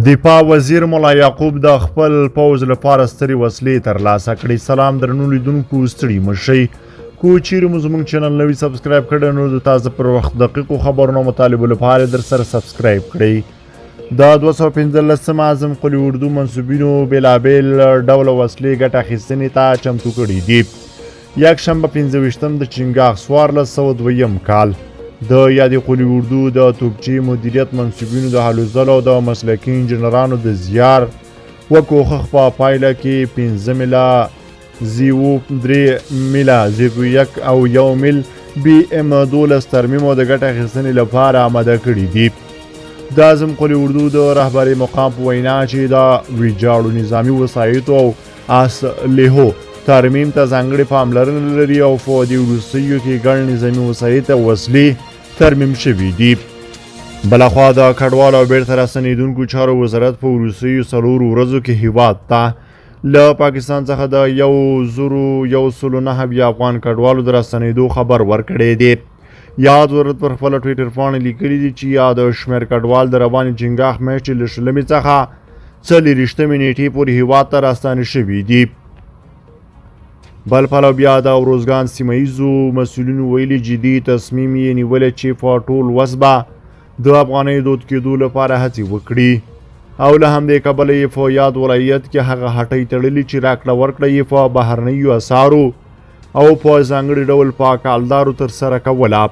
دفاع وزیر ملا یعقوب د خپل پوځ لپاره سترې وسلې ترلاسه کړې. سلام درنو لیدونکو، ستړي مشئ. کو چیرې مو زموږ چینل نوی سبسکرایب کړی نو د تازه پر وخت دقیقو خبرونو مطالبو لپاره در سره سبسکرایب کړئ. د 215 اعظم قول اردو منسوبینو بېلابېل ډوله وسلې ګټه اخیستنې ته چمتو کړې دي. یکشنبه 25 د چنګاښ 1402 کال د یادې قول اردو د توپچې مدیریت منسوبینو د هلو ځلو او د مسلکي انجنیرانو د زیار و کوښښ په پایله کې 5 میله زیو، 3 میله زیرو 1 او 1 میل بي ام 12 ترمیم او د ګټه اخیستنې لپاره آماده کړي دي. د اعظم قول اردو د رهبري مقام په وینا چې د ویجاړو نظامي وسایطو او اسلحو ترمیم ته ځانګړې پاملرنه لري او په دې وروستیو کې ګڼ نظامي وسایط او وسلې ترمیم شوي دي. بلخوا د کډوالو او بیرته راستنېدونکو چارو وزارت په وروستیو 4 ورځو کې هیواد ته له پاکستان څخه د 1179 افغان کډوالو د راستنېدو خبر ورکړی دی. یاد وزارت پر خپله ټویټر پاڼه لیکلي دي چې یاد شمېر کډوال د روانې چنګاښ میاشتې له 20مې څخه 24مې نیټې پورې هیواد ته راستانه شوي دي. بل پلو بیا د اروزګان سیمه ییزو مسؤلینو ویلي جدي تصمیم یې نیولی چې په ټول وس به د افغانۍ دود کېدو لپاره هڅې وکړي او له همدې کبله یې په یاد ولایت کې هغه هټۍ تړلي چې راکړه ورکړه یې په بهرنیو اسعارو او په ځانګړي ډول په کالدارو ترسره کوله.